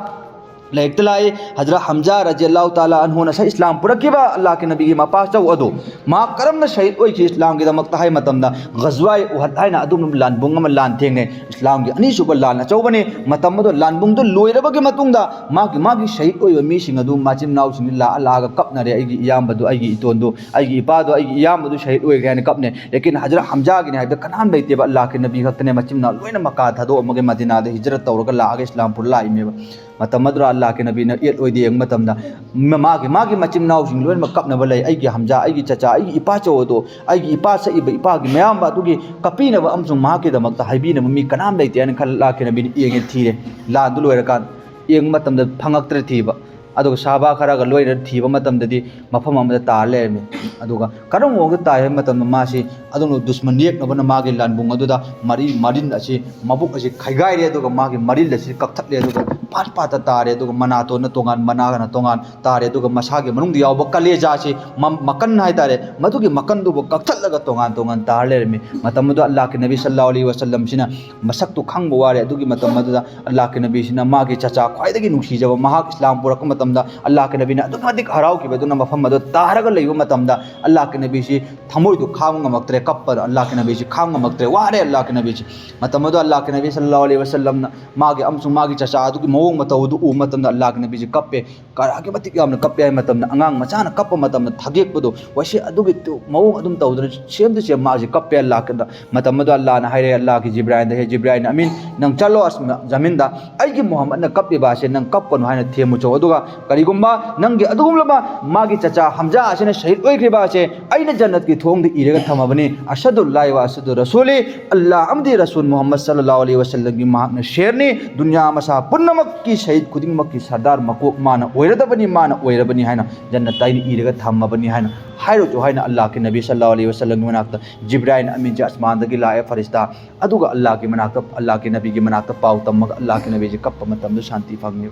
ꯂꯥꯏꯔꯤꯛꯇ ꯂꯥꯛꯏ, ꯍꯖꯔꯠ ꯍꯝꯖꯥ ꯔꯖꯤꯌꯜꯂꯥꯍꯨ ꯇꯥꯂꯥ ꯑꯟꯍꯨꯅ ꯁ-, ꯏꯁꯂꯥꯝ ꯄꯨꯔꯛꯈꯤꯕ ꯑꯜꯂꯥꯍꯀꯤ ꯅꯕꯤꯒꯤ ꯃꯄꯥꯆꯧ ꯑꯗꯨ, ꯃꯍꯥꯛ ꯀꯔꯝꯅ ꯁꯍꯤꯗ ꯑꯣꯏꯈꯤ ꯏꯁꯂꯥꯝꯒꯤꯗꯃꯛꯇ ꯍꯥꯏ ꯃꯇꯝꯗ, ꯒꯖꯋꯥꯏ ꯎꯍꯗ ꯍꯥꯏꯅ ꯑꯗꯨꯒꯨꯝꯂꯕ ꯂꯥꯟꯕꯨꯡ ꯑꯃ ꯂꯥꯟ ꯊꯦꯡꯅꯩ꯫ ꯏꯁꯂꯥꯝꯒꯤ ꯑꯅꯤꯁꯨꯕ ꯂꯥꯟ ꯑꯆꯧꯕꯅꯤ꯫ ꯃꯇꯝ ꯑꯗꯨ ꯂꯥꯟꯕꯨꯡꯗꯨ ꯂꯣꯏꯔꯕꯒꯤ ꯃꯇꯨꯡꯗ ꯃꯥꯒꯤ, ꯃꯥꯒꯤ ꯁꯍꯤꯗ ꯑꯣꯏꯕ ꯃꯤꯁꯤꯡ ꯑꯗꯨ ꯃꯆꯤꯟ ꯃꯅꯥꯎꯁꯤꯡ ꯂꯥꯛꯑ ꯂꯥꯛꯑꯒ ꯀꯞꯅꯔꯦ, "ꯑꯩꯒꯤ ꯏꯌꯥꯝꯕꯗꯨ, ꯑꯩꯒꯤ ꯏꯇꯣꯟꯗꯨ, ꯑꯩꯒꯤ ꯏꯄꯥꯗꯨ, ꯑꯩꯒꯤ ꯏꯌꯥꯝꯕꯗꯨ ꯁꯍꯤꯗ ꯑꯣꯏꯈ꯭ꯔꯦ" ꯍꯥꯏꯅ ꯀꯞꯅꯩ꯫ ꯂꯦꯀꯤꯟ ꯍꯖꯔꯠ ꯍꯝꯖꯥꯒꯤꯅꯤ ꯍꯥꯏꯕꯗ ꯀꯅꯥꯝ ꯂꯩꯇꯦꯕ, ꯑꯜꯂꯥꯍꯀꯤ ꯅꯕꯤ ꯈꯛꯇꯅꯦ꯫ ꯃꯆꯤꯟ ꯃꯅꯥꯎ ꯂꯣꯏꯅ ꯃꯛꯀꯥ ꯊꯥꯗꯣꯛꯑꯝꯃꯒ ꯃꯗꯤꯅꯥꯗ ꯍꯤꯖꯔꯠ ꯇꯧꯔꯒ ꯂꯥꯛꯑꯒ ꯏꯁꯂꯥꯝ ꯄꯨꯔ ꯂꯥꯛꯏꯅꯦꯕ꯫ ꯃꯇꯝ ꯑꯗꯨꯗ ꯑꯜꯂꯥꯍꯀꯤ ꯅꯕꯤꯅ ꯌꯦꯠ ꯑꯣꯏꯗ ꯌꯦꯡꯕ ꯃꯇꯝꯗ, ꯃ-, ꯃꯥꯒꯤ, ꯃꯥꯒꯤ ꯃꯆꯤꯟ ꯃꯅꯥꯎꯁꯤꯡ ꯂꯣꯏꯅꯃꯛ ꯀꯞꯅꯕ ꯂꯩ꯫ "ꯑꯩꯒꯤ ꯍꯝꯖꯥ, ꯑꯩꯒꯤ ꯆꯆꯥ, ꯑꯩꯒꯤ ꯏꯄꯥꯆꯧ ꯑꯗꯣ, ꯑꯩꯒꯤ ꯏꯄꯥ ꯁꯛꯏꯕ ꯏꯄꯥꯒꯤ ꯃꯌꯥꯝꯕ ꯑꯗꯨꯒꯤ ꯀꯞꯄꯤꯅꯕ ꯑꯃꯁꯨꯡ ꯃꯍꯥꯛꯀꯤꯗꯃꯛꯇ ꯍꯥꯏꯕꯤꯅꯕ ꯃꯤ ꯀꯅꯥꯝ ꯂꯩꯇꯦ" ꯍꯥꯏꯅ ꯈꯜꯂ ꯑꯜꯂꯥꯍꯀꯤ ꯅꯕꯤꯅ ꯌꯦꯡꯉꯦ, ꯊꯤꯔꯦ꯫ ꯂꯥꯟꯗꯨ ꯂꯣꯏꯔꯀꯥꯟꯗ ꯌꯦꯡꯕ ꯃꯇꯝꯗ ꯐꯪꯉꯛꯇ꯭ꯔꯦ ꯊꯤꯕ꯫ ꯑꯗꯨꯒ ꯁꯍꯥꯕꯥ ꯈꯔꯒ ꯂꯣꯏꯅ ꯊꯤꯕ ꯃꯇꯝꯗꯗꯤ ꯃꯐꯝ ꯑꯃꯗ ꯇꯥꯔ ꯂꯩꯔꯝꯃꯤ꯫ ꯑꯗꯨꯒ ꯀꯔꯝꯕ ꯃꯑꯣꯡꯗ ꯇꯥꯏ ꯍꯥꯏꯕ ꯃꯇꯝꯗ ꯃꯥꯁꯤ ꯑꯗꯨꯝ ꯗꯨꯁꯃꯟ ꯌꯦꯛꯅꯕꯅ ꯃꯥꯒꯤ ꯂꯥꯟꯕꯨꯡ ꯑꯗꯨꯗ ꯃꯔꯤ-, ꯃꯔꯤꯜ ꯑꯁꯤ, ꯃꯕꯨꯛ ꯑꯁꯤ ꯈꯥꯏꯒꯥꯏꯔꯦ, ꯑꯗꯨꯒ ꯃꯥꯒꯤ ꯃꯔꯤꯜ ꯑꯁꯤ ꯀꯛꯊꯠꯂꯦ, ꯑꯗꯨꯒ ꯄꯥꯠ ꯄꯥꯠꯇ ꯇꯥꯔꯦ, ꯑꯗꯨꯒ ꯃꯅꯥꯇꯣꯟꯅ ꯇꯣꯉꯥꯟ, ꯃꯅꯥꯒꯅ ꯇꯣꯉꯥꯟ ꯇꯥꯔꯦ, ꯑꯗꯨꯒ ꯃꯁꯥꯒꯤ ꯃꯅꯨꯡꯗ ꯌꯥꯎꯕ ꯀꯂꯦꯖꯥꯁꯤ, ꯃ-, ꯃꯀꯟ ꯍꯥꯏꯇꯥꯔꯦ, ꯃꯗꯨꯒꯤ ꯃꯀꯟꯗꯨꯕꯨ ꯀꯛꯊꯠꯂꯒ ꯇꯣꯉꯥꯟ ꯇꯣꯉꯥꯟ ꯇꯥꯔ ꯂꯩꯔꯝꯃꯤ꯫ ꯃꯇꯝ ꯑꯗꯨꯗ ꯑꯜꯂꯥꯍꯀꯤ ꯅꯕꯤ ꯁꯜꯂꯜꯂꯥꯍꯨ ꯑꯂꯩꯍꯤ ꯋꯥꯁꯜꯂꯝꯁꯤꯅ ꯃꯁꯛꯇꯨ ꯈꯪꯕ ꯋꯥꯔꯦ꯫ ꯑꯗꯨꯒꯤ ꯃꯇꯝ ꯑꯗꯨꯗ ꯑꯜꯂꯥꯍꯀꯤ ꯅꯕꯤꯁꯤꯅ ꯃꯥꯒꯤ ꯆꯆꯥ ꯈ꯭ꯋꯥꯏꯗꯒꯤ ꯅꯨꯡꯁꯤꯖꯕ ꯃꯍꯥꯛ ꯏꯁꯂꯥꯝ ꯄꯨꯔꯛꯄ ꯃꯇꯝꯗ ꯑꯜꯂꯥꯍꯀꯤ ꯅꯕꯤꯅ ꯑꯗꯨꯛꯀꯤ ꯃꯇꯤꯛ ꯍꯔꯥꯎꯈꯤꯕ ꯑꯗꯨꯅ ꯃꯐꯝ ꯑꯗꯨ ꯇꯥꯔꯒ ꯂꯩꯕ ꯃꯇꯝꯗ ꯑꯜꯂꯥꯍꯀꯤ ꯅꯕꯤꯁꯤ ꯊꯃꯣꯏꯗꯨ ꯈꯥꯡꯕ ꯉꯝꯃꯛꯇ꯭ꯔꯦ, ꯀꯞꯄꯗ ꯑꯜꯂꯥꯍꯀꯤ ꯅꯕꯤꯁꯤ ꯈꯥꯡꯕ ꯉꯝꯃꯛꯇ꯭ꯔꯦ, ꯋꯥꯔꯦ ꯑꯜꯂꯥꯍꯀꯤ ꯅꯕꯤꯁꯤ꯫ ꯃꯇꯝ ꯑꯗꯨꯗ ꯑꯜꯂꯥꯍꯀꯤ ꯅꯕꯤ ꯁꯜꯂꯜꯂꯥꯍꯨ ꯑꯂꯩꯍꯤ ꯋꯥꯁꯜꯂꯝꯅ ꯃꯥꯒꯤ ꯑꯃꯁꯨꯡ ꯃꯥꯒꯤ ꯆꯆꯥ ꯑꯗꯨꯒꯤ ꯃꯑꯣꯡ ꯃꯇꯧ ꯑꯗꯨ ꯎꯕ ꯃꯇꯝꯗ ꯑꯜꯂꯥꯍꯀꯤ ꯅꯕꯤꯁꯤ ꯀꯞꯄꯦ꯫ ꯀꯌꯥꯒꯤ ꯃꯇꯤꯛ ꯌꯥꯝꯅ ꯀꯞꯄꯦ ꯍꯥꯏ ꯃꯇꯝꯗ, ꯑꯉꯥꯡ ꯃꯆꯥꯅ ꯀꯞꯄ ꯃꯇꯝꯗ ꯊꯒꯦꯛꯄꯗꯣ, ꯋꯥꯁꯦ ꯑꯗꯨꯒꯤ ꯇꯨ-, ꯃꯑꯣꯡ ꯑꯗꯨꯝ ꯇꯧꯗꯅ ꯁꯦꯝꯗ ꯁꯦꯝ ꯃꯥꯁꯦ ꯀꯞꯄꯦ ꯑꯜꯂꯥꯍꯀꯤ꯫ ꯃꯇꯝ ꯑꯗꯨꯗ ꯑꯜꯂꯥꯍꯅ ꯍꯥꯏꯔꯦ, ꯑꯜꯂꯥꯍꯀꯤ ꯖꯤꯕ꯭ꯔꯥꯏꯜꯗ, "ꯍꯦ ꯖꯤꯕ꯭ꯔꯥꯏꯜ ꯑꯃꯤꯟ, ꯅꯪ ꯆꯠꯂꯣ ꯑꯁ ꯖꯃꯤꯟꯗ, ꯑꯩꯒꯤ ꯃꯨꯍꯝꯃꯗꯅ ꯀꯞꯄꯤꯕ ꯑꯁꯦ ꯅꯪ ꯀꯞꯄꯅꯨ ꯍꯥꯏꯅ ꯊꯦꯝꯃꯨ ꯆꯣ꯫ ꯑꯗꯨꯒ ꯀꯔꯤꯒꯨꯝꯕ ꯅꯪꯒꯤ ꯑꯗꯨꯒꯨꯝꯂꯕ ꯃꯥꯒꯤ ꯆꯆꯥ ꯍꯝꯖꯥ ꯑꯁꯤꯅ ꯁꯍꯤꯗ ꯑꯣꯏꯈ꯭ꯔꯤꯕ ꯑꯁꯦ ꯑꯩꯅ ꯖꯟꯅꯠꯀꯤ ꯊꯣꯡꯗ ꯏꯔꯒ ꯊꯝꯃꯕꯅꯤ꯫ ꯑꯁꯍꯗꯨ ꯑꯜꯂꯥ ꯏꯂꯥꯍ ꯏꯜꯂꯜꯂꯥꯍ ꯋ ꯑꯁꯍꯗꯨ ꯔꯁꯨꯂꯤ, ꯑꯜꯂꯥꯍ ꯑꯃꯗꯤ ꯔꯁꯨꯜ ꯃꯨꯍꯝꯃꯗ ꯁꯜꯂꯜꯂꯥꯍꯨ ꯑꯂꯩꯍꯤ ꯋꯥꯁꯜꯂꯝꯒꯤ ꯃꯍꯥꯛꯅ ꯁꯦꯔꯅꯤ꯫ ꯗꯨꯅꯤꯌꯥ ꯃꯁꯥ ꯄꯨꯝꯅꯃꯛꯀꯤ ꯁꯍꯤꯗ ꯈꯨꯗꯤꯡꯃꯛꯀꯤ ꯁꯔꯗꯥꯔ ꯃꯀꯣꯛ ꯃꯥꯅ ꯑꯣꯏꯔꯗꯕꯅꯤ, ꯃꯥꯅ ꯑꯣꯏꯔꯕꯅꯤ ꯍꯥꯏꯅ ꯖꯟꯅꯠꯇ ꯑꯩꯅ ꯏꯔꯒ ꯊꯝꯃꯕꯅꯤ" ꯍꯥꯏꯅ ꯍꯥꯏꯔꯨ ꯆꯣ ꯍꯥꯏꯅ ꯑꯜꯂꯥꯍꯀꯤ ꯅꯕꯤ ꯁꯜꯂꯜꯂꯥꯍꯨ ꯑꯂꯩꯍꯤ ꯋꯥꯁꯜꯂꯝꯒꯤ ꯃꯅꯥꯛꯇ ꯖꯤꯕ꯭ꯔꯥꯏꯜ ꯑꯃꯤꯟꯁꯦ ꯑꯁꯃꯥꯟꯗꯒꯤ ꯂꯥꯛꯑꯦ, ꯐꯔꯤꯁꯇꯥ꯫ ꯑꯗꯨꯒ ꯑꯜꯂꯥꯍꯀꯤ ꯃꯅꯥꯛꯇ, ꯑꯜꯂꯥꯍꯀꯤ ꯅꯕꯤꯒꯤ ꯃꯅꯥꯛꯇ ꯄꯥꯎ ꯇꯝꯃꯒ ꯑꯜꯂꯥꯍꯀꯤ ꯅꯕꯤꯁꯤ ꯀꯞꯄ ꯃꯇꯝꯗ ꯁꯥꯟꯇꯤ ꯐꯪꯉꯤ꯫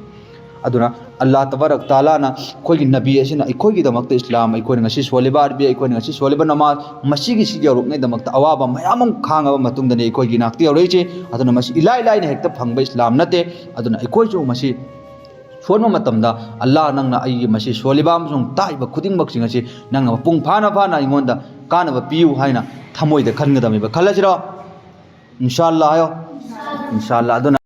ꯑꯗꯨꯅ ꯑꯜꯂꯥꯍ ꯇꯕꯥꯔꯛ ꯇꯥꯂꯥꯅ ꯑꯩꯈꯣꯏꯒꯤ ꯅꯕꯤ ꯑꯁꯤꯅ ꯑꯩꯈꯣꯏꯒꯤꯗꯃꯛꯇ ꯏꯁꯂꯥꯝ, ꯑꯩꯈꯣꯏꯅ ꯉꯁꯤ ꯁꯣꯜꯂꯤꯕ ꯑꯔꯕꯤ, ꯑꯩꯈꯣꯏꯅ ꯉꯁꯤ ꯁꯣꯜꯂꯤꯕ ꯅꯃꯥꯖ, ꯃꯁꯤꯒꯤ ꯁꯤ ꯌꯧꯔꯛꯅꯉꯩꯗꯃꯛꯇ ꯑꯋꯥꯕ ꯃꯌꯥꯝ ꯑꯃ ꯈꯥꯡꯉꯕ ꯃꯇꯨꯡꯗꯅꯤ ꯑꯩꯈꯣꯏꯒꯤ ꯏꯅꯥꯛꯇ ꯌꯧꯔꯛꯏꯁꯦ꯫ ꯑꯗꯨꯅ ꯃꯁꯤ ꯏꯂꯥꯏ ꯂꯥꯏꯅ ꯍꯦꯛꯇ ꯐꯪꯕ ꯏꯁꯂꯥꯝ ꯅꯠꯇꯦ꯫ ꯑꯗꯨꯅ ꯑꯩꯈꯣꯏꯁꯨ ꯃꯁꯤ ꯁꯣꯟꯕ ꯃꯇꯝꯗ, "ꯑꯜꯂꯥꯍ, ꯅꯪꯅ ꯑꯩꯒꯤ ꯃꯁꯤ ꯁꯣꯜꯂꯤꯕ ꯑꯃꯁꯨꯡ ꯇꯥꯛꯏꯕ ꯈꯨꯗꯤꯡꯃꯛꯁꯤꯡ ꯑꯁꯤ ꯅꯪꯅ ꯃꯄꯨꯡ ꯐꯥꯅ ꯐꯥꯅ ꯑꯩꯉꯣꯟꯗ ꯀꯥꯟꯅꯕ ꯄꯤꯌꯨ" ꯍꯥꯏꯅ ꯊꯃꯣꯏꯗ ꯈꯟꯒꯗꯕꯅꯦꯕ꯫ ꯈꯜꯂꯁꯤꯔꯣ? ꯏꯟꯁꯥ ꯑꯜꯂꯥꯍ ꯍꯥꯏꯌꯣ꯫ ꯏꯟꯁꯥ ꯑꯜꯂꯥꯍ꯫ ꯑꯗꯨꯅ